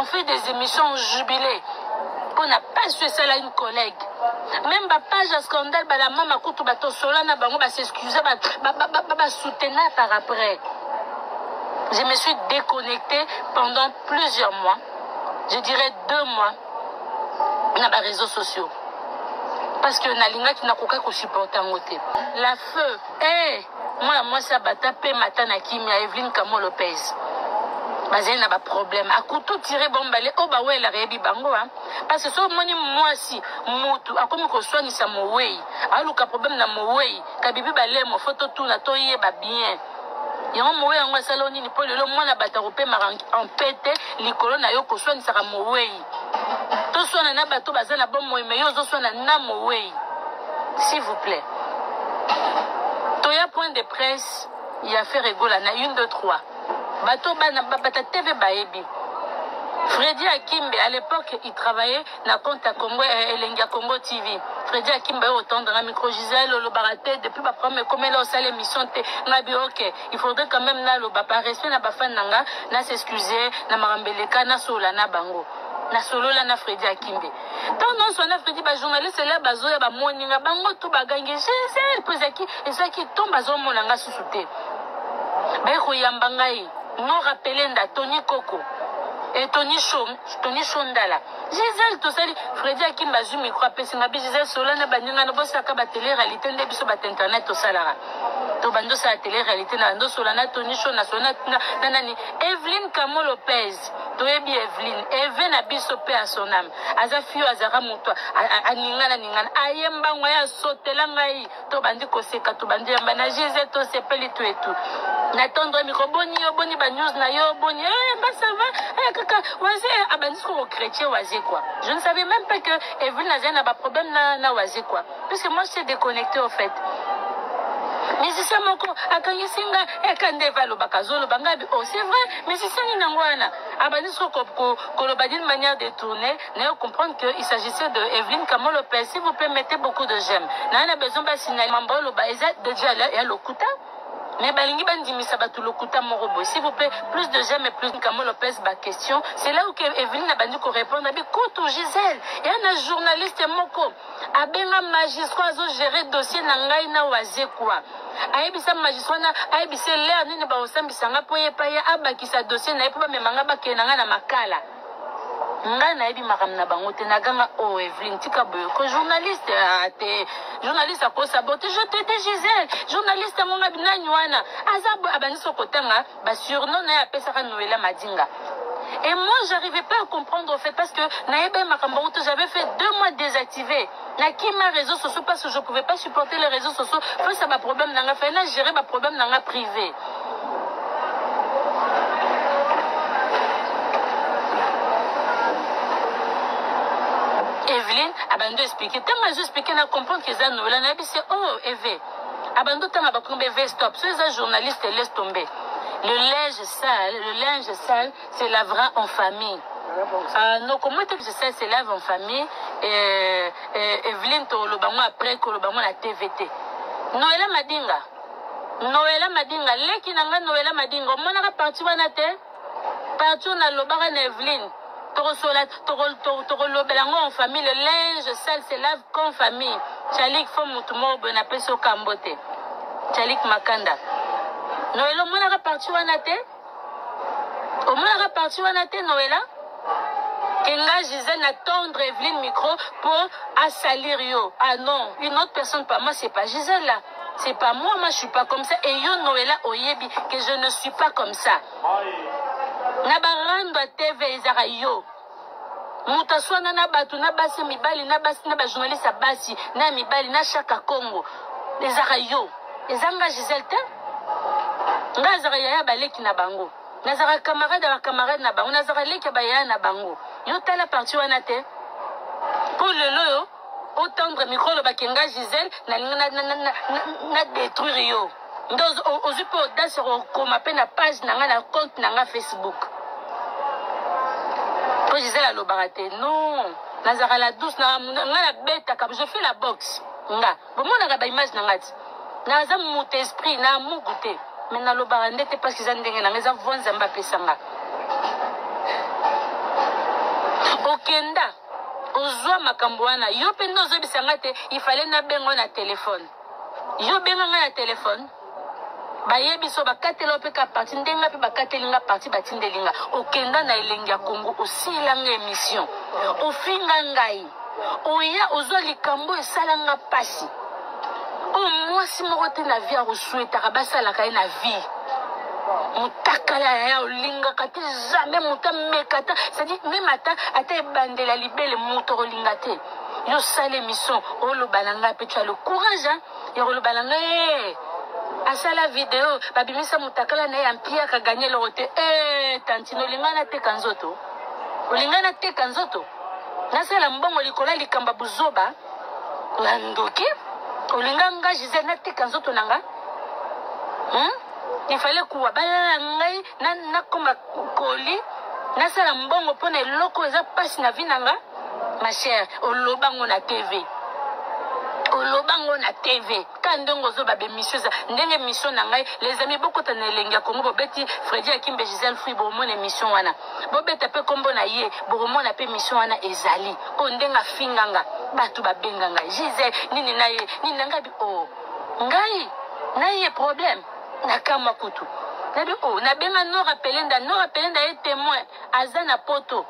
On fait des émissions jubilé mpo na pasi oyo esala une collègue même bapage ya scandale bala mama kutu batosola na bango basexcuse basoutenir par après je me suis déconnecté pendant plusieurs mois je dirais deux mois na baréseaux sociaux parce que nalingaki nakoka kosupporte yango te la feu hey! Eh! Mwana mwasi abata pema ata na kimia Evelyne Kamo Lopez bazali na ba problème akutu tire bombale oyo bawelaka yebi bango hein? parce que soki omoni mwasi mutu akomi koswanisa mowei aluka problème na mowei kabibi balemo fo totuna toyeba bien yango mowei yango asala nini mpo lelo mwana bato akopemaka en paix te likolo na yo koswanisaka mowei toswana na bato baza na bomoi me yo ozoswana na mowei s'il vous plaît toya point de presse ya Ferre Gola na 1 2 3 bato bana bata TV bayebi Freddy Akimbe à l'époque il travaillait na compte ya Congo eh, elengi ya Congo TV Freddy Akimbe oyo otendre nga micro Gisèle olobaka te depuis ba problème ekomela osala émission te nga bi ok il faudrait quand même naloba par respect na ba fan na nga na s'excuser na makambo eleka nasolola na bango nasolola na Freddy Akimbe ntango nyonso wana Freddy ba journaliste la bazoya bamoni nga bango tu bagangi Gisèle mpo ezalaki ezalaki to bazomona nga susu te baye koyamba ngai Nora Pelenda Tony Koko et Tony Show Tony Show Ndala Gisèle tosali Freddy Akimba azwi micro apesi nga bi Gisèle sola na baninga na bosalaka ba tele réalité nde biso bato internet tosalaka to bandi osala tele réalité na bandi osola na Tony Show na sola na, na nani Evelyne Kamo Lopez toyebi Evelyne Eve na biso pe à son âme aza fio azalaka moto aningana ningana aye mbango aye asotela ngai tobandi koseka tobandi yamba na gisele tosepeli tu etu na tendre micro boni yo boni ba news na yo boni eh ba ça va eh kaka waze abandi soko chrétien waze quoi je ne savais même pas que Evelyne azali na ba problème na na waze quoi puisque moi je suis déconnecté au fait musicien moko akangisi nga eka nde eva alobaka azoloba nga bi oh c'est vrai musicien nini yango wana abandi soko koloba d'une manière détournée nayo comprendre que il s'agissait de Evelyne Kamo Lopez s'il vous plaît mettez beaucoup de j'aime nayo na besoin ba signaler mambo oloba eza déjà ya lokuta mais balingi bandimisa bato lokuta moko boye s'il vous plaît plus de j'aime et plus Kamo Lopez ba question c'est là où que Evelyne abandi ko répondre abi kutu Gisèle ya na journaliste moko abenga magistrat azo gérer dossier na ngai na wazekwa ayebisa magistrat na ayebisa l'heure nini bakosambisa nga mpo ye pa ye abakisa dossier na ye mpo bamema nga bakende na ngai na makala Ngai nayebi makambo na bango te naganga oh Evelyne tika boye ko journaliste ah, te journaliste akosabote je te dis Gisèle journaliste yango ngai nani wana aza abandi so kotanga ba surnom na ye apesaka Noëlla Madinga et moi j'arrivais pas à comprendre au fait parce que nayebi makambo yango te j'avais fait deux mois désactivé nakima réseaux sociaux parce que je pouvais pas supporter les réseaux sociaux face à ba problème na nga fallait na gérer ba problème na nga privé Evelyne abandi expliquer ntango azo expliquer na comprendre que eza Noëlla nayebi se oh Eve abandi otanga bakombe Eve stop so eza journaliste laisse tomber le linge sale le linge sale se lavera en famille euh, noko moi te sale se lave en famille euh, euh, Evelyne toloba ngo après koloba ngo na TV te Noëlla Madinga Noela Madinga leki na nga Noela Madinga omonaka parti wana te parti oyo nalobaka na Evelyne tokosola tokolobela yango en famille le linge sale se lave qu'en famille Chalik fo mutu moko boye napesi yo kambo te Chalik Makanda Noela omonaka parti wana te omonaka parti wana te Noela que nga Gisèle na tendre Evelyne micro pour assalir yo ah non une autre personne pas moi c'est pas Gisèle là C'est pas moi, moi je suis pas comme ça. Et yo Noëlla oyebi que je ne suis pas comme ça. Na barando ya TV ezaka yo. Moto aswana na bato na basi mibali na basi na ba journaliste ya basi na mibali na chaka Congo. Ezaka yo. Eza nga Gisèle te. Nga azaka yaya baleki na bango. Nazaka camarade ya ba camarade na bango. Nazaka leki ya ba yaya na bango. Yo tala parti wana te. Po lelo yo otendre micro oloba ke nga Gisèle nalingi na, na, na, na, na détruire yo nde ozwi mpe audace ya kokoma mpe na page na nga na compte na nga Facebook mpo Gisèle alobaka te non nazalaka la douce na nga nabetaka je fais la boxe nga bomonaka ba image na nga ti naza moto esprit na mugu te me nalobaka nde te parce eza ndenge na nga eza voi nzambe apesa nga. Okenda ozwa makambo wana yo mpe nde ozobisa nga te ifale nabenga yo na telefone yo benga nga na telefone bayebi so bakatela yo mpe ka parti nde nga mpe bakateli nga parti batindeli nga okenda na elengi ya kongo osila nga emission ofinga ngai oya ozwa likambo esala nga mpasi oyo mwasi moko te na vie akoswetaka basalaka ye na vie mutakala yaya olingaka te jamais moto ameka ata cestadire meme ata ata ebandela libele moto akolinga te yo sala émission oloba na ngai mpe tu as le courage hein, ya koloba na ngai eh, asala video babimisa mutakala na ye ya mpiaka ganye eloko te eh, tantine olinga nateka nzoto olinga nateka nzoto nasala mbongo likolo ya likambo ya buzoba na ndoki olinga nga gisele nateka nzoto na nga hmm? il fallait kuwa balala ngai nakoma koli nasala mbongo mpo na eloko eza mpasi na vi na nga ma chere oloba ngo na tv oloba ngo na tv ka ndenge ozoba bemission eza ndenge emission na ngai les amis bokota na elengi ya kongo bobeti fredi akimbe gisele frui bomona emission wana bobeta mpe nkombo na ye bokomona mpe mission wana ezali oyo ndenge afinga nga bato babenga ngai gisele nini na ye nini na ngai bi o oh, ngai na ye problème nakamwa kutu nabi o oh, nabenga nora pelenda nora pelenda ye témoin aza na poto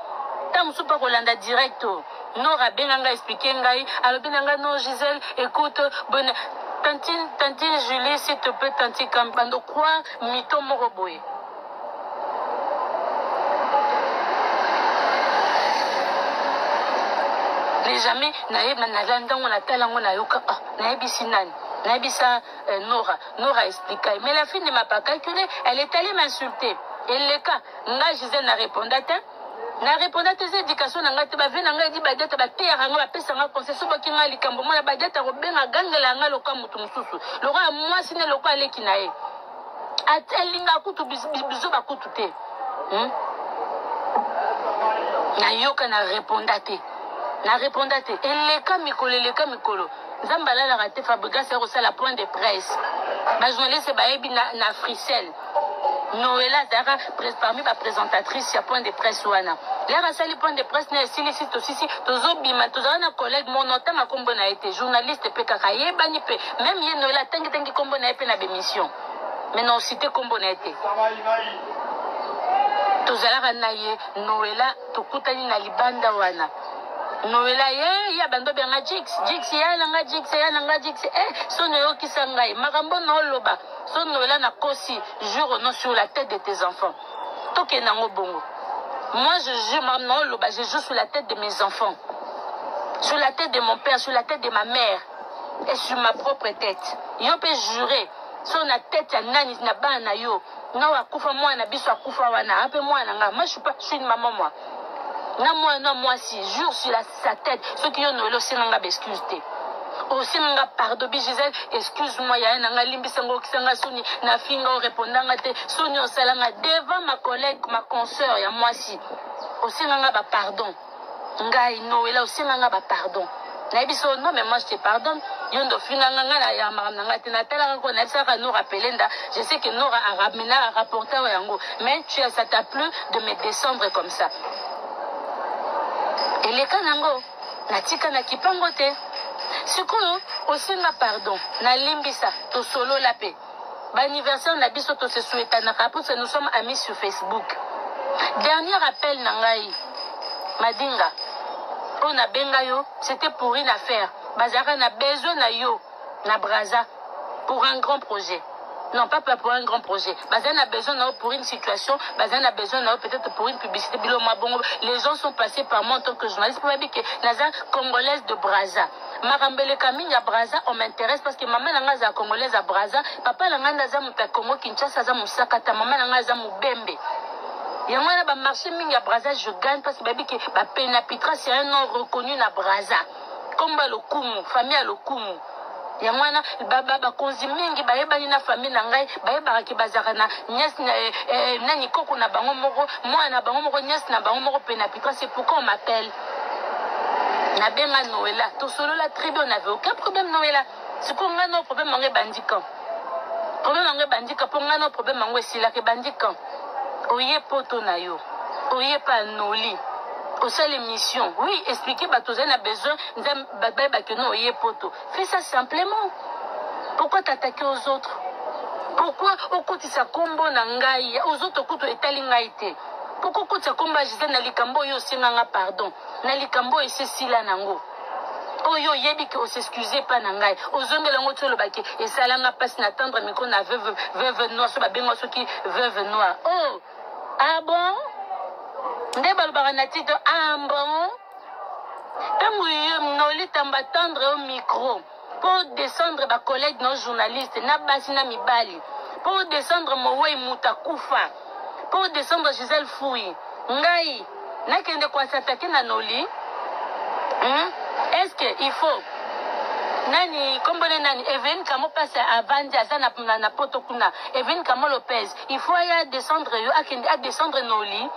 ntango mosusu mpe akolanda direct oyo nora abenga ngai explike ngai alobi na ngai non gisele écoute bonne tantine tantine julie s'il te plaît tantine kambando croire mito moko boye les jamais nayeba nalanda yango natala yango nayoka ah, nayebisi nani nayebisa euh, nora nora explika ye mais la fille ne m'a pas calculé elle est allée m'insulter eleka nga gisele na réponda te na réponda te eza éducation na ngai te bavie na ngai edi badiata bateyaka ngai bapesa ngai conseil so boki ngai likambo mwana badiata kobenga gangela ngai lokola moto mosusu lokola mwasi ne lokola leki na ye alingaka kutu bizoba kutu te hmm? nayoka na reponda te na reponda te eleka mikolo eleka mikolo nzambe alalaka te fabrigas ya kosala point de presse bajournaliste bayebi na, na frisel noela azalaka parmi baprésentatrice ya point de presse wana lere asali point de presse na esilisi tosisi tozobima tozala na collègue mono otanga nkombo na ye te journaliste mpe kaka ayebani mpe meme ye noela atangitangi nkombo na ye mpe na bemission mais na osite nkombo na ye te tozalaka na ye noela tokutani na libanda wana noela ye ye abandi obenga jix jix ya na nga jix ya na nga jix eh soni oyokisa ngai makambo na oloba so noela nakosi jure no sur la tête de tes enfants tokende yango bongo moi je jure makambo na oloba je joue sur la tête de mes enfants sur la tête de mon père sur la tête de ma mère et sur ma propre tête yo mpe jure so na tête ya nani na bana na yo nao akufa mwana na biso akufa wana ape mwana nga moi je suis pas je suis une maman moi na mwana na mwasi jure sur la, sa tête soki yo noele osenga nga baexcuse te osenga nga pardon bi gisele excuse moi yaya na nga limbisa nga okisa nga soni nafinga oreponda nga te soni osala nga devant ma collègue ma consoeur ya mwasi osenga nga bapardon ngai noela osenga nga bapardon nayebi so non mais moi je te pardonne yo nde ofinga nga ngai na makambo na ngai te natalaka ko nayebisaka nora pelenda je sais que nora aramena arapporta oyo yango mais tu as ça t'a plu de me descendre comme ça eleka nango natika na kipango te sikoyo osenga pardon nalimbisa tosolola mpe baanniversaire na biso tose souhaitanaka mpo nous sommes amis sur facebook dernier appel na ngai madinga oyo nabenga yo c'était pour une affaire bazalaka na besoin na yo na braza pour un grand projet non pas pour un grand projet baza na besoin na yo pour une situation baza na besoin na yo peut-être pour une publicité bilo mwa bongo les gens sont passés par moi en tant que journaliste mpo bayebi ke naza congolaise de braza makambo eleka mingi ya braza on m'intéresse parce que mama na ngai aza congolaise ya braza papa na ngai nde aza moto ya congo kinshasa aza mosakata mama na ngai aza mobembe yango wana bamarché mingi ya braza je gagne parce que bayebi ke bapena pitra c'est un nom reconnu na braza nkombo ya lokumu famille ya lokumu yango wana bakonzi mingi bayebani na famille na ngai bayebaka ke bazalaka na nièce na, eh, eh, nani koko na bango moko mwana na bango moko nièce na bango moko pena pitra c'est pourquoi on m'appelle nabenga noela tosolola très bien on avait aucun problème noela sikoyo ngai no problème yango ebandi quand problème yango ebandi quand mpo ngai no problème yango esilaka ebandi quand oye poto na yo oye pa noli Osala émission, oui, expliquer bato ozali na besoin nzambe bato bayeba ke no oye poto. Fais ça simplement. Pourquoi t'attaquer aux autres? Pourquoi okotisa kombo na ngai aux autres kutu etali ngai te? Pourquoi okotisa kombo ya Gisèle na likambo oyo osenga nga pardon? Na likambo oyo esi esila nango. Oyo oyebi ke osexcuse epa na ngai, ozongela yango ti oloba ke esala nga mpasi na tendre micro na veuve, veuve noire, so babenga soki veuve noire. Oh! Ah bon? Nde balobaka na tito ah bon? Ntango yo Noli Tamba tendre yo micro mpo descendre ba collègues na journaliste na basi na mibali mpo descendre mowei moto akufa mpo descendre Gisèle Fouyi ngai nakende ko s'attaquer na Noli hmm? Est-ce que il faut nani kombo ne nani Evelyn Kamo pasi avandi aza na, na, na poto kuna Evelyn Kamo Lopez il faut aya descendre yo akende a descendre Noli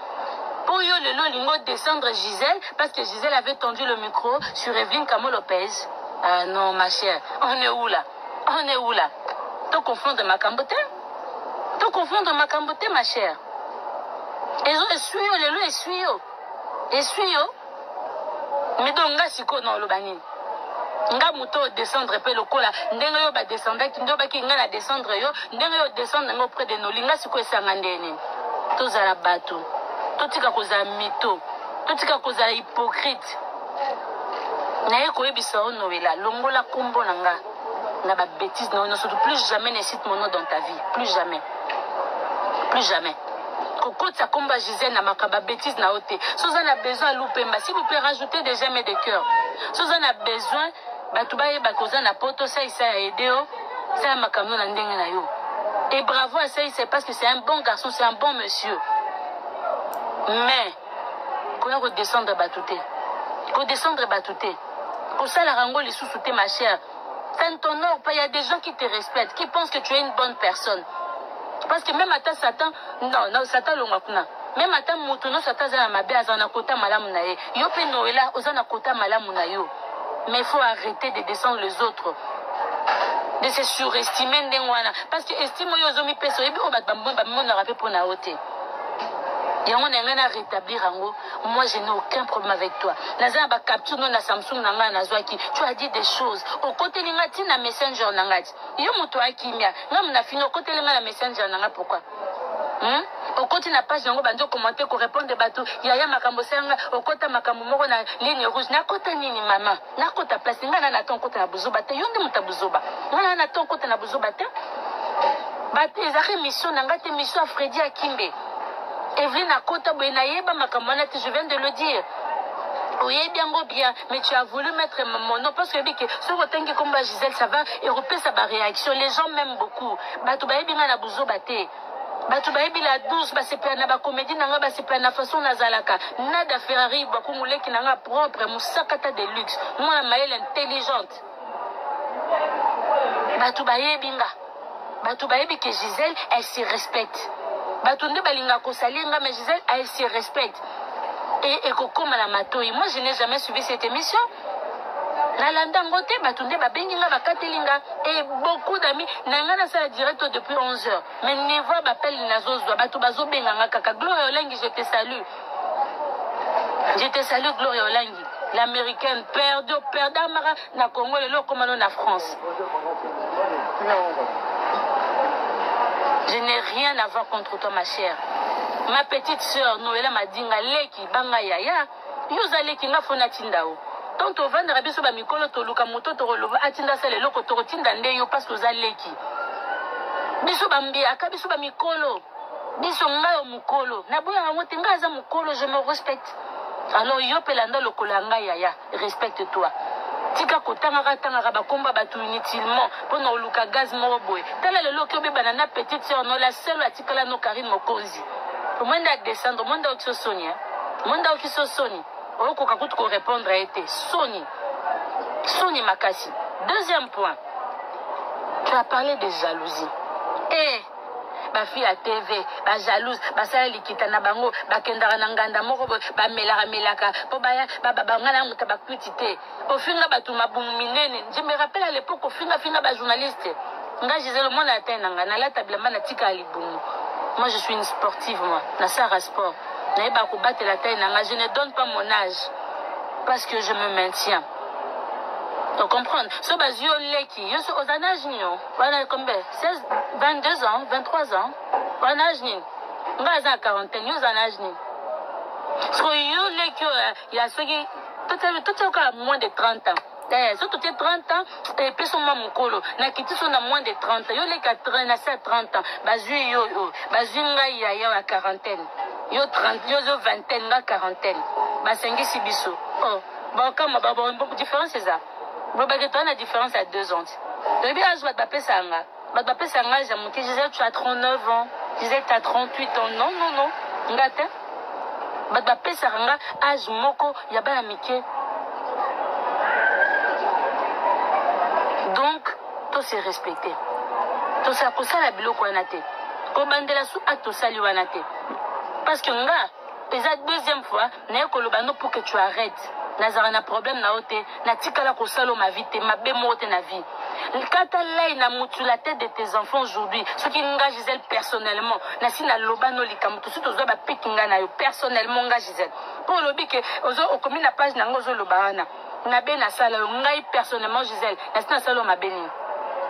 mpo yo lelo olingi odescendre Gisèle parce que Gisèle avait tendu le micro sur Evelyne Kamo Lopez. Ah non ma chère, on est où là? On est où là? To confondre makambo te? To confondre makambo te ma chère. Ezo esui yo lelo esui yo. Esui yo. Mais donc nga sikoyo na oloba nini? Nga moto oyo descendre mpe lokola ndenge yo badescendaki nde obaki nga na descendre yo ndenge yo descendre nga auprès de noli nga sikoyo esanga nde nini? Tozala bato, totika kozala mito, totika kozala hypocrite. Naye koyebisa yo Noela, longola kombo na nga na ba bêtises na yo nyonso, plus jamais ne cite mon nom dans ta vie, plus jamais, plus jamais. Kokotisa kombo ya Gisèle na makambo ya bêtise na yo te. So oza na besoin ya lupemba, s'il vous plaît rajoutez des j'aime et des cœurs. So oza na besoin bato bayeba ke oza na poto, salisa ya aide yo, sala makambo na ndenge na yo. Et bravo à Saïsa parce que c'est un bon garçon, c'est un bon monsieur. Mais koya ko descendre bato te, ko descendre bato te, kosalaka yango lisusu te ma chère. Ça ne t'honore pas. Il y a des gens qui te respectent, qui pensent que tu es une bonne personne. Parce que même ata Satan, non, non, Satan longwa kuna. Même ata moto nyonso ata aza na mabe aza na kota malamu na ye. Yo pe Noëlla oza na kota malamu na yo. Mais il faut arrêter de descendre les autres. De se surestimer ndenge wana. Parce que estime oyo ozomipesa oyebi oyo bato bamonaka pe mpo na yo te. Yango na ngai na rétablir yango. Moi je n'ai aucun problème avec toi. Naza na ba capture no na Samsung na ngai nazwaki. Tu as dit des choses. Okoteli ngai ti na messenger na ngai. Yo moto akimia. Ngai mona fini okoteli ngai na messenger na ngai pourquoi? Okoti na page yango bandi okommente ko répondre bato yaya makambo osala ngai okota makambo moko na ligne rouge. Nakota nini mama? Nakota place ngai na na ton kota na buzoba te. Yo nde moto ya buzoba. Ngai na na ton kota na buzoba te. Bato ezalaki mission na ngai te, mission ya Freddy Akimbe. Evelyne akota boye nayeba makambo wana te, je viens de le dire. Oyebi yango bien, mais tu as voulu mettre mon nom parce que oyebi ke soki otangi kombo ya Gisèle ça va ekopesa ba réaction. Les gens m'aiment beaucoup. Bato bayebi ngai na buzoba te. Bato bayebi la douce, basepela na ba comédie na ngai, basepela na façon nazalaka. Nada Ferrari Bakungu leki na ngai propre, mosakata de luxe, mwana mayele intelligente. Bato bayebi nga. Bato bayebi que Gisèle, elle se respecte. Bato nde balingaka kosalir nga, mais Gisèle, elle se respecte. Et ekokoma na matoyi. Moi, je n'ai jamais suivi cette émission. Nalanda yango te, bato nde babengi nga, bakateli nga. Et beaucoup d'amis, na nga nasala direct depuis 11 heures. Mais niveau ya bapele nazozwa, bato bazobenga nga kaka. Gloria Olangi, je te salue. Je te salue Gloria Olangi, l'américaine, perdu, perdu amara na Congo lelo okoma no na France. Je n'ai rien à voir contre toi ma chère. Ma petite sœur Noëlla Madinga leki banga yaya yo oza leki nga fona tinda yo. Tant tovandaka biso ba mikolo toluka moto tokoloba atinda sala eloko tokotinda nde yo parce que oza leki. Biso ba mbiaka biso ba mikolo biso ngai yo mokolo naboyaka yango te ngai aza mokolo je me respecte. Alors yo pe landa lokolo ya ngai yaya respecte toi. Tika kotangaka tangaka bakomba bato inutilement mpo na oluka gaz moko boye. Tala lelo oki obebana na petite sœur no la seule atikala no Karine Mokonzi. Omoni nde adescendre, omoni nde aoki so soni hein. Omoni nde aoki so soni. Okoka kutu ko répondre ye te. Soni. Soni makasi. Deuxième point. Tu as parlé de jalousie. Eh ba fille ya TV ba jalouse basala likita na bango bakendaka na nganda moko boye bamelaka melaka mpo baya banga na moto bakwiti te ofinga bato mabumu minene. Je me rappelle à l'époque ofinga finga ba journaliste nga Gisèle omona ata na nga nalata bilamba natika ya libumu. Moi je suis une sportive, moi nasala sport. Nayeba kobatela taille na nga. Je ne donne pas mon âge parce que je me maintiens. O comprendre? So bazwi yo leki, yo so oza na âge nini? Wana combien? 16, 22 ans, 23 ans. Wana âge nini? Nga aza na quarantaine, yo oza na âge nini? Siko yo leki oyo ya soki totia kaka moins de 30 ans. Eh, so totie 30 ans epesi mwa mokolo nakiti so na moins de 30 ans, yo leki na se ya 30 ans, bazwi yo oyo, bazwi ngai yaya ya quarantaine, yo 30, yo zo vingtaine, nga quarantaine, basangisi biso. Oh, bakama différence eza bolobaki toza na différence ya 2 ans. Toyebi âge bato bapesaka nga, bato bapesaka nga âge ya moke. Gisèle, tu as 39 ans. Gisèle, tu as 38 ans. Non, non, non, nga te. Bato bapesaka nga âge moko ya bana mike. Donc to se respecter, tosala kosala biloko wana te, kobandela su acte tosali wana te, parce que nga eza deuxième fois naye koloba no pour que tu arrêtes. Nazala na problème na yo te, natikala kosala ma vie te, mabe moko te na vie. Kata lai na mutu, la tête de tes enfants aujourd'hui. Soki nga Gisèle personnellement nasi naloba no likambo, tosi tozwa bapiki nga na yo personnellement, nga Gisèle, mpo olobi ke okomi na page na nga, ozoloba wana nabe nasala yo. Ngai personnellement Gisèle, nasi nasala yo mabe nini?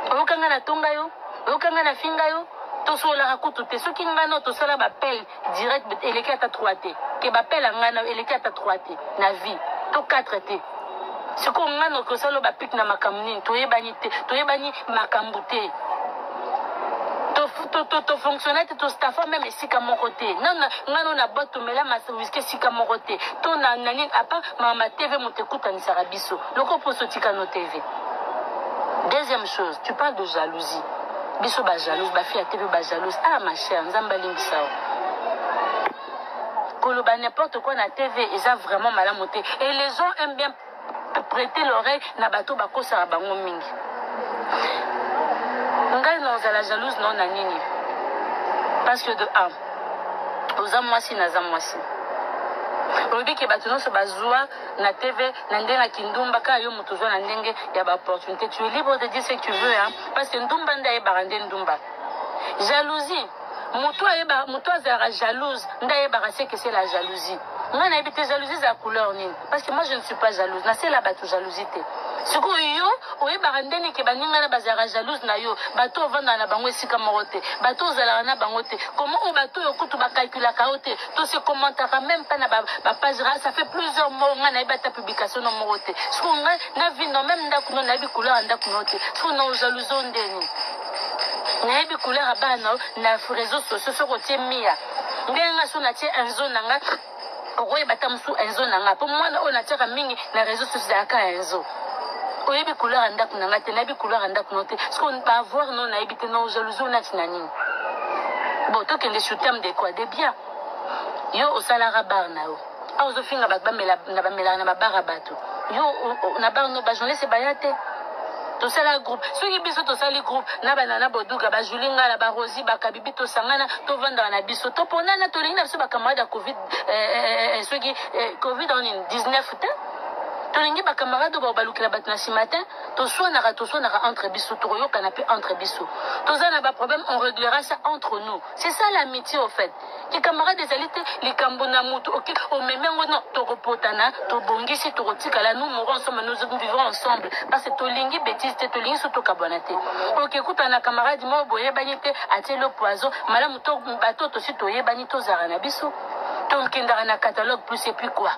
Oyoka ngai natonga yo? Oyoka ngai nafinga yo? Tosololaka kutu te. Soki ngai no tosala bapele direct, eleki ata 3 te, ke bapele ya ngai na eleki ata 3 te na vie, to 4 te. Sikoyo ngai noki osala bapike na makambo nini? Toyebani te, toyebani makambo te, tofonctionne te, tostafa même esika moko te. Ngai no na boîte tomela whisky esika moko te, to na nani, apa mama TV moto ekutanisaka biso loko mposo otika no TV. Deuxième chose, tu parles de jalousie, biso bajalouse, bafille ya TV bajalouse. Ah ma chère, Nzambe alimbisa yo. Koloba n'importe quoi na TV eza vraiment malamu te, et les gens aiment bien prêter l'oreille na bato bakosaka bango mingi. Ngai na ozala jalouse no na nini? Parce que de un, oza mwasi, naza mwasi. Olobi ke bato nyonso bazwa na TV na ndenge ya kindumba, kaka yo moto ozwa na ndenge ya baopportunité. Tu es libre de dire ce que tu veux, hein? Parce que ndumba nde ayebaka nde ndumba. Jalousie, moto ayeba, moto azalaka jalouse nde ayebaka ce que c'est la jalousie. Ngai nayebi te jalousie eza couleur nini, parce que moi je ne suis pas jalouse, nasela bato jalousie te. Sikoyo yo oyebaka ndenge ke baninga na bazalaka jalouse na yo, bato ovandaka na bango esika moko te, bato ozalaka na bango te, comment oyo bato oyo kutu bakalkulaka yo te, tose commentaka même pas na bapage ba ça fait plusieurs mois, ngai nayebi ata publication no moko te. Sikoyo ngai na vie no, même ndako no nayebi couleur ya ndako no te. Sikoyo na ojalousie o ndeni? Nayebi couleur ya bana na réseau sociaux. Soki otie mia ndenge nga so natie Enzo na nga, okoyeba ata mosu Enzo na nga, mpo mwana oyo natiaka mingi na réseau sociaux ezalaka Enzo. Oyebi couleur ya ndako na nga te, nayebi couleur ya ndako no te. Sikoyo baavoir no nayebi te, na ojalousie o nati na nini? Bon, tokende sur terme de quoi? De bien, yo osalaka bar na yo awa, ozofinga bato bamelaka na babar ya bato. Yo na bar no bajournaliste baya te. Tosala groupe, soki biso tosali groupe na banana boduga, bajuli ngala, barosi, bakabibi, tosangana, tovandaka na biso, toponana, tolingi na biso bacamarade ya Covid, soki Covid nini 19 te, tolingi bacamarade oyo balukela bato na nsima te. Toswanaka, toswanaka entre biso, tokoyokana mpe entre biso. Toza na baproblème, on réglera ça entre nous. C'est ça l'amitié au fait. Ki camarade ezali te likambo na motu oke omemi yango. Non, tokopotana, tobongisi, tokotikala, nous mourons ensemble, nous vivons ensemble, parce que tolingi bétise te, tolingi so tokabwana te. Oke kutana na camarade moko boyebani te, atieli yo poison. Malamu to bato tosi toyebani, tozalaka na biso, tokendaka na Catalogue Plus et puis quoi,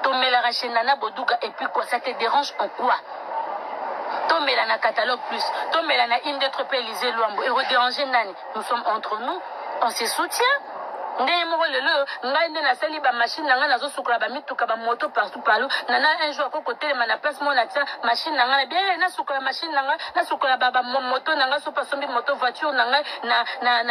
tomelaka chez Nana Boduga et puis quoi, ça te dérange en quoi? Tomela na Catalogue Plus, tomela na inde mpe Élysée Lwambo, ekodérange nani? Nous sommes entre nous, on se soutient. Ndenge moko lelo oyo ngai nde nasali bamachine na ngai, nazosukola bamituka, bamoto partout partout. Nana un jour ako kotelema na place moko, natia machine na ngai na bien, nasukola machine na ngai, nasukola bamoto na ngai, soki asombi moto, voiture na ngai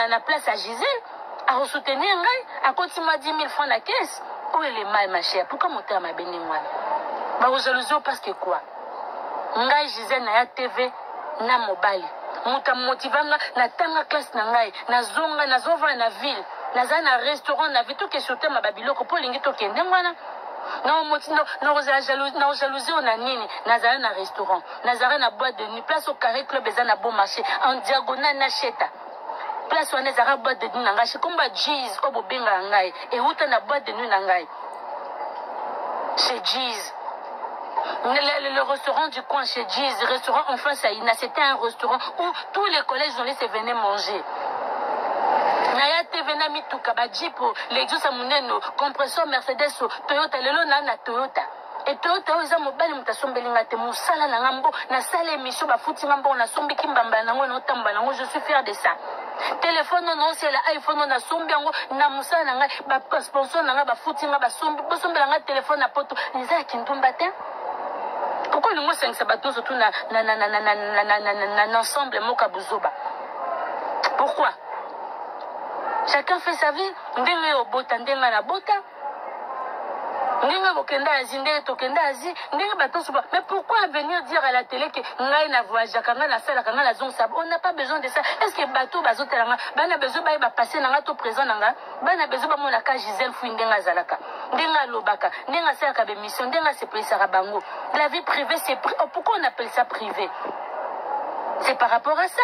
na place ya Gisele, akosoutenir ngai, akoti mwa 10 000 francs na caisse. Oyo ele mal, ma chère, pourquoi motema mabe ndenge wana? Bakojalousie yo parce que quoi? Ngai Gisele na ya TV na mobali, moto amotiva nga, natanga classe na ngai, nazonga, nazovanda na ville, naza na restaurant na vie. Toke sur tema babiloko mpo olingi tokende wana, naojalousie oyo na nini? Nazala na restaurant, nazala na boîte de nuit, place au Carré Club, eza na Bon Marché, en diagonale na Sheta. Place wana ezalaka boîte de nuit na ngai. Kombo ya G's oyo bobengaka ngai ewuta na boîte de nuit na ngai. Chez G's. Le restaurant du coin chez G's, restaurant en face à Ina, c'était un restaurant où tous les collègues journalistes venaient manger. Naya TV na mituka ba jeep Lexus ya monene compressor Mercedes Toyota lelo na na Toyota e Toyota oyo eza mobali moto asombeli nga te mosala na nga mbo nasala émission bafuti nga mbongo nasombi kimbamba nango naotamba nango, je suis fier de ça. Telefone oyo naosela, iPhone oyo nasombi yango na mosala na ngai, basponsor na ngai bafuti nga, basombi bosombela ngai telefone na poto, eza ya kindumba te. Pourquoi olingi osangisa bato nyonso tu na, na, na, na, na, na, na, na, na, na, na ensemble moko ya buzoba? Pourquoi? Chacun fait sa vie. Ndenge yo obota, ndenge ngai nabota, ndenge bokenda Asie, ndenge tokenda Asie, ndenge bato nyonso. Mais pourquoi venir dire à la télé ke ngai na voyageaka, ngai nasalaka, ngai nazongisa? On n'a pas besoin de ça. Est ce que bato bazotala nga bana besoin bayeba passé na ngai to présent na ngai? Bana besoin bamonaka Gisele Fui ndenge azalaka, ndenge alobaka, ndenge asalaka bémission, ndenge asepelisaka bango? La vie privée, c'est pri... oh, pourquoi on appelle ça privé? C'est par rapport à ça.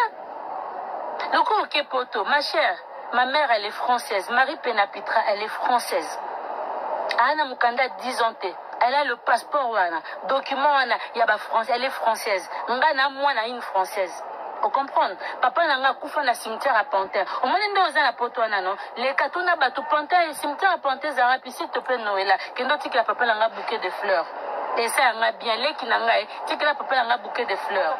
Loko oke poto, ma chère, ma mère, elle est française. Marie Penapitra, elle est française. Ana mokanda 10 ans te, elle a le passeport wana, document wana ya bafrançais, elle est française. Nga na mwana une française, ocomprendre? Papa na nga akufa na cimetière ya Pantin. Omoni nde oza na poto wana, no leka tuna bato Pantin, cimetière ya Pantin ezalaka pi. S'il te plaît, Noela, kende otikela papa na nga bouquet de fleurs, esa yanga bien. Leki na ngai, tikela papa na nga bouquet de fleurs.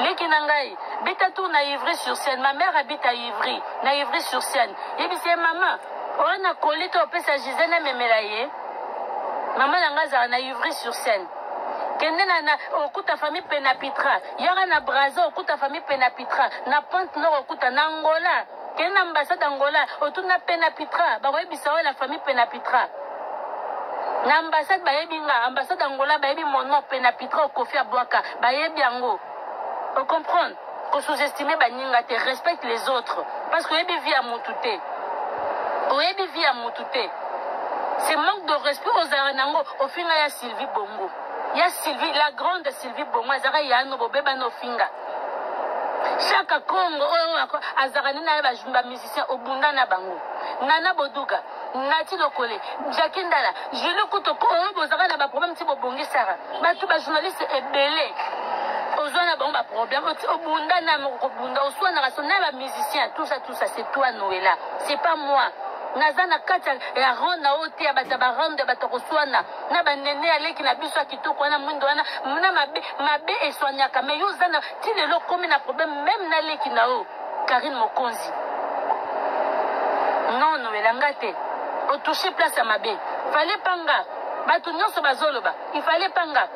Leki na ngai, beta tour na Ivry sur Seine. Ma mère habite à Ivry, na Ivry sur Seine. Yebisi ye: mama oyo na koli to opesa Gisele amemela ye. Mama na ngai azala na Ivry sur Seine. Kende na okuta famille Penapitra. Yaka na Braza, okuta famille Penapitra. Na Pointe Nord, okuta na Angola. Kende na ambassade Angola, otuna Penapitra, bakoyebisa oyo la famille Penapitra. Na ambassade bayebi nga, ambassade Angola bayebi mon nom, Penapitra Okofi Abwaka, bayebi yango. Ocomprendre? Kosous-estime baninga te, respecte les autres, parce que oyebi vie ya mutu te, oyebi vie ya mutu te. C'est manque de respect ozalaka nango. Ofinga ya Sylvie Bongo, ya Sylvie, la grande Sylvie Bongo azalaka yano bobebana. Ofinga Chaka Congo oyo azalaka nini na ye, bamusicien obunda na bango, Nana Boduga, Nati Lokole, Jaki Ndala, Julie Kuto oyo bozalaka na baproblème ti bobongisaka bato. Bajournaliste ebele ozwa na bango baproblème, obunda na moko, kobunda, oswanaka so na bamusicien, tout ça, tout ça. C'est toi, Noela, c'est pas moi. Naza na kati ya rang na oyo te ya bato ya barande ya bato ya koswana na banene. Aleki na biso ya kitoko wana, mwindo wana na mabe mabe eswaniaka. Mais yo oza na ti lelo okomi na problème même na leki na oyo Karine Mokonzi. Non, Noela, nga te, otouche place ya mabe. Fallait pas nga, bato nyonso bazoloba, il fallait pas nga.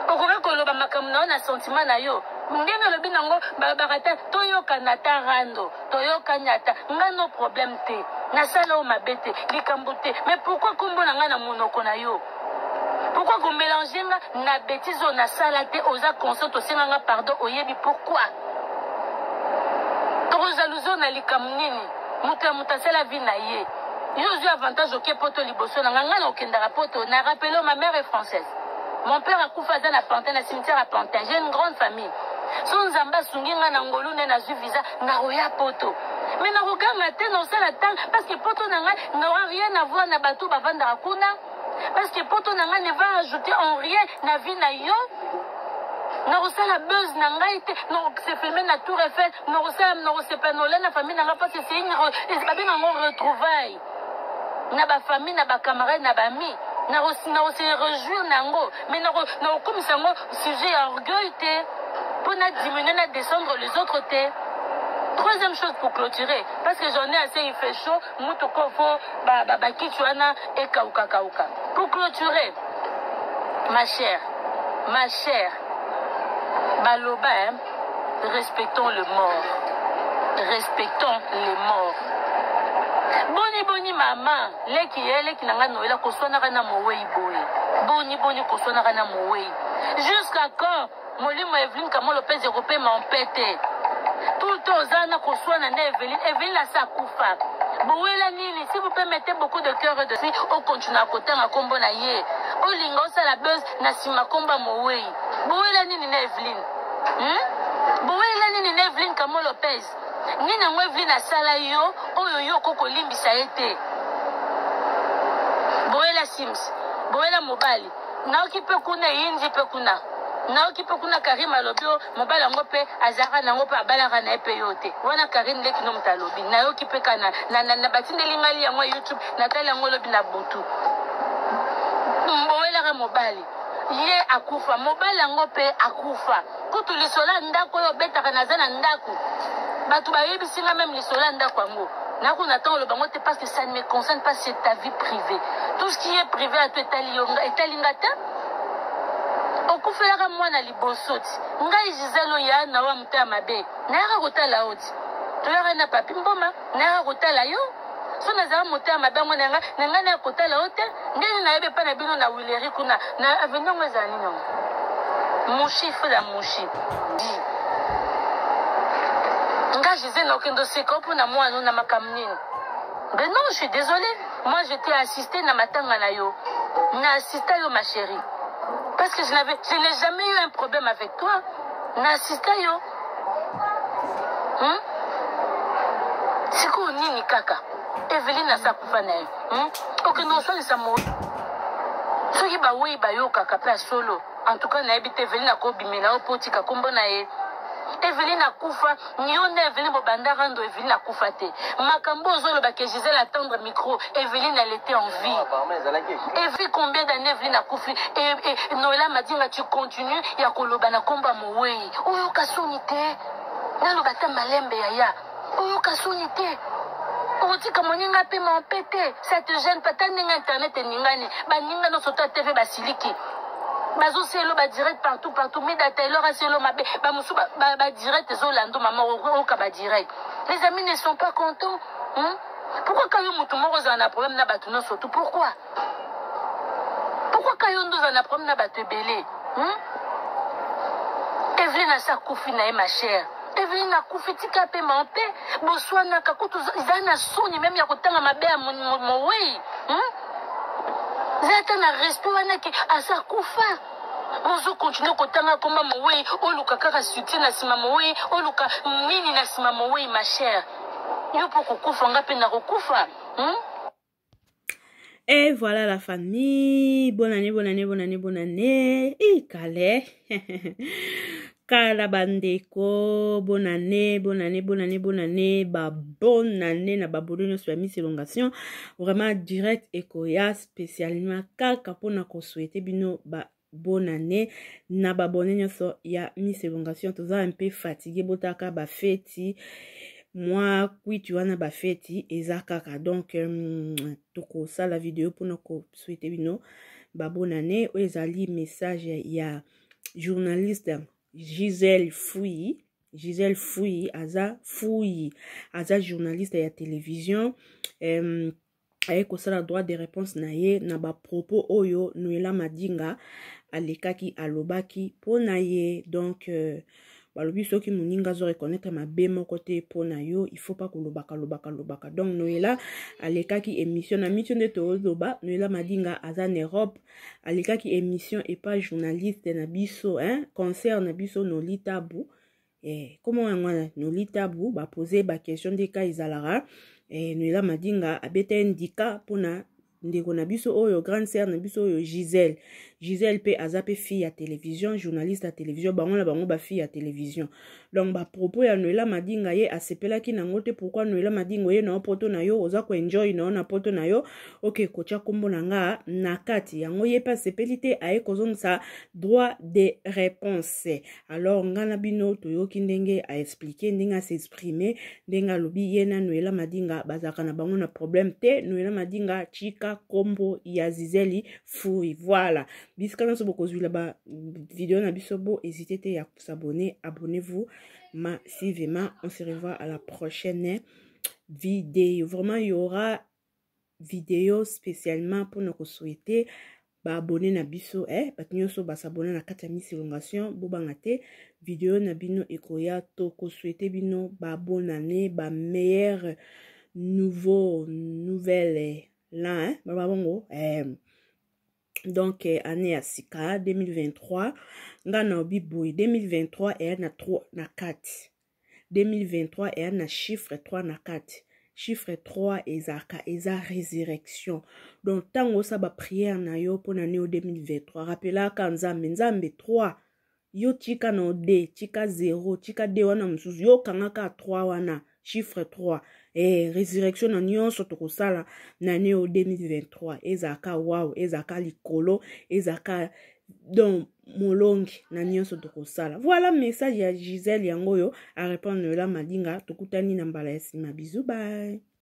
Okoki koloba makambo na yo na sentiment na yo ndenge olobi nango. Balobaka te toyokana ata rando, toyokani ata nga, no problème te, nasala oyo mabe te, likambo te. Mais pourquoi kombo na ngai na monoko na yo? Pourquoi komélange nga na bétise oyo nasala te? Oza conscient, osenga nga pardon, oyebi pourquoi tokojalousie na likambo nini? Moto ya moto asala vie na ye. Yo ozwi avantage, oke poto liboso na nga. Ngai na okendaka poto na rappele, ma mère est française, mon père akufa, aza na Pantin, na cimetière ya Pantin. J'ai une grande famille. So Nzambe asungi ngai na ngolu nde nazwi visa, nakoya poto, mais nakoganga te, naosala ntango, parce que poto na ngai n'aura rien à voir na bato bavandaka kuna, parce que poto na ngai ne va ajouter en rien na vie na yo. Nakosala buzz na ngai te, nakose filmer na Tour Eiffel, nakosala, nakosepela nola na famille na ngai, parce que c'est une, babenga yango retrouvaille na bafamille, na bacamarade, na bami. Nakose réjouir na yango, mais nakokomisa yango sujet ya orgueil te mpo na diminuer, na descendre les autres te. Troisième chose pour clôturer, parce que j'en ai assez, il fait chaud, mutu kofo bakiti wana ekaukakauka. Pour clôturer, ma chère, ma chère, baloba, hein, respectons le mort, respectons les morts. Boni boni, mama leki, ye leki na ngai Noela, koswanaka na mowei boye, boni boni koswanaka na mowei? Jusqu'à quand molimo Eveline Kamolo mpe ekopema mpe te? Tout le temps oza na koswana na Eveline. Eveline asi akufa, bowela nini? Si vous permettez, beaucoup de cœur de si okontinue kotanga nkombo na ye, olinga osala buzz na nsima nkombo ya mowei. Bowela nini na Eveline, Bowela nini na Eveline Kamo Lopez? Nini yango Evelyne asala yo oyo yo okoki kolimbisa ye te? Boyela Sims, boyela mobali. Nayoki mpe kuna eyindi mpe kuna. Nayoki mpe kuna Karim alobi o mobali yango mpe azalaka na yango mpe abalaka na ye mpe yo te. Wana Karine leki no moto alobi. Nayoki mpe ka na, na, na, na batindeli ngai yango ya YouTube, natali yango lobi na butu. Bowelaka mobali. Ye akufa, mobali yango mpe akufa. Kutu lisolo ya ndako oyo obetaka naza na ndako. Bato bayebisi nga meme lisolo ya ndako yango. Naku na ntango oloba yango te parce que ça ne me concerne pas, c'est ta vie privée. Tout ce qui est privé à toi etali yo etali nga te. Okufelaka mwana liboso ti. Ngai Gisèle oyo ya na wa motema mabe. Nayaka kotala yo ti. Toyaka na papi mboma, nayaka kotala yo. So nazala motema mabe yango na ngai na ngai naya kotala yo te. Ndenge nayebi epai na bino na Willerie kuna na avenue yango ezala nini yango? Mushi fula mushi. Nga Gisèle nakokende oseka yo mpo na mwana na makambo nini? Ben non, je suis désolée. Moi, je t'ai assisté na matanga na yo. Na assista yo, ma chérie. Parce que je n'avais, je n'ai jamais eu un problème avec toi. Na assista yo. Sikoyo nini kaka? Eveline asakufa na ye. Okende kosalisa mo soki bawei bayokaka mpe ya solo. En tout cas nayebi te Eveline akobimela yo mpo otika nkombo na ye. Eveline akufa, yo nde Eveline bobanda rando, Eveline akufa te. Makambo ozoloba ke Gisèle attendre micro, Eveline elle était en vie. Evi combien d'années Eveline akufi et, et Noëlla Madinga tu continues ya koloba na kombo ya mowei. Oyoka soni te. Naloba ata malembe yaya. Oyoka soni te. Okotika moninga apema mpe te. Ça te gêne pas ta ndenge internet eningani. Baninga nyonso to TV basiliki. Bazoselo ba direct partout partout. Mida Taylor aselo mabe. Ba mosusu ba, ba, ba direct ezolando mama oyoka ba direct. Les amis ne sont pas contents. Pourquoi quand yo mutu moko ozala na problème na bato nyonso tout? Pourquoi? Pourquoi quand yo nde ozala na problème na bato ebele? Evelyne asi akufi na ye ma chère. Evelyne akufi tika pe ma mpe boswanaka kutu eza na soni meme ya kotanga mabe ya mowei. Eza ata na respect wana ke asi akufa. Ozo continuer kotanga komba mowei, oluka kaka succès na nsima mowei, oluka nini na nsima mowei ma chère. Yo po kokufa nga pe nakokufa. Et voilà la famille. Bonne année, bonne année, bonne année, bonne année. Et Calais. Kala bandeko, bonne année, bonne année, bonne année, bonne année. Ba bonne année na ba bodo nyonso ya Miss Elongation. Vraiment direct ekoya spécialement kaka pona ko souhaiter bino ba bonne année na ba bonne nyonso ya Miss Elongation. Toza un peu fatigué botaka ba feti. Moi kwiti wana ba feti eza kaka donc tokosala video pona ko souhaiter bino ba bonne année. Oyo ezali message ya journaliste Gisèle Fouilly. Gisèle Fouilly aza Fouilly, aza journaliste ya télévision. Aye kosala droit de réponse na ye na ba propos oyo Noëlla Madinga alekaki alobaki po na ye. Donc balobi soki moninga azo reconnaître mabe moko te po na yo, il faut pas kolobaka lobaka lobaka. Donc Noëlla alekaki émission na mission nde toloba Noëlla Madinga aza na Europe, alekaki émission et pas journaliste na biso, hein, concert na biso Noli Tabu. Comment yango wana Noli Tabu ba poser ba question nde ka ezalaka. Noëlla Madinga abeta ndika pona ndeko na biso oyo grande sœur na biso oyo Gisèle. Gisèle pe aza pe fille ya télévision, journaliste ya télévision, bango na bango ba fille ya télévision. Donc ba propos ya Noëlla Madinga ye asepelaki nango te. Pourquoi Noëlla Madinga ye na poto na yo oza ko enjoy na na poto na yo, OK kotia kombo na nga na kati yango ye pe asepeli te, aye kozongisa droit de réponse. Alors nga na bino toyoki ndenge a expliquer, ndenge a s'exprimer, ndenge alobi ye na Noëlla Madinga bazalaka na bango na problème te. Noëlla Madinga chika kombo ya Gisèle Fouilly. Voilà, bisika nyonso bokozwila ba vidéo na biso, bo hésiter te ya s'abonner, abonnez-vous massivement. On se revoit à la prochaine vidéo. Vraiment il y aura vidéo spécialement pour nous souhaiter ba abonner na biso, bato nyonso ba s'abonner na kati ya Miss Elongation, bobanga te vidéo na bino ekoya, to ko souhaiter bino ba bonne année, ba meilleure nouveau nouvelle là, hein, ba bongo, donc année ya sika 2023, nga na obi boye 2023 eya na 3 na 4. 2023 eya na chiffre 3 na kati. Chiffre 3 ezalaka eza résurrection. Donc ntango osala baprière na yo mpo na neo 2023, rappelaka Nzambe, Nzambe 3, yo tika na 2, tika 0, tika 2 wana mosusu, yo kangaka 3 wana, chiffre 3. Résurrection na nyonso tokosala na neo 2023 ezalaka wow, ezalaka likolo, ezalaka donc molongi na nyonso tokosala. Voilà message ya Gisèle yango oyo arépondre Noela Madinga. Tokutani na mbala ya nsima. Bisous, bye.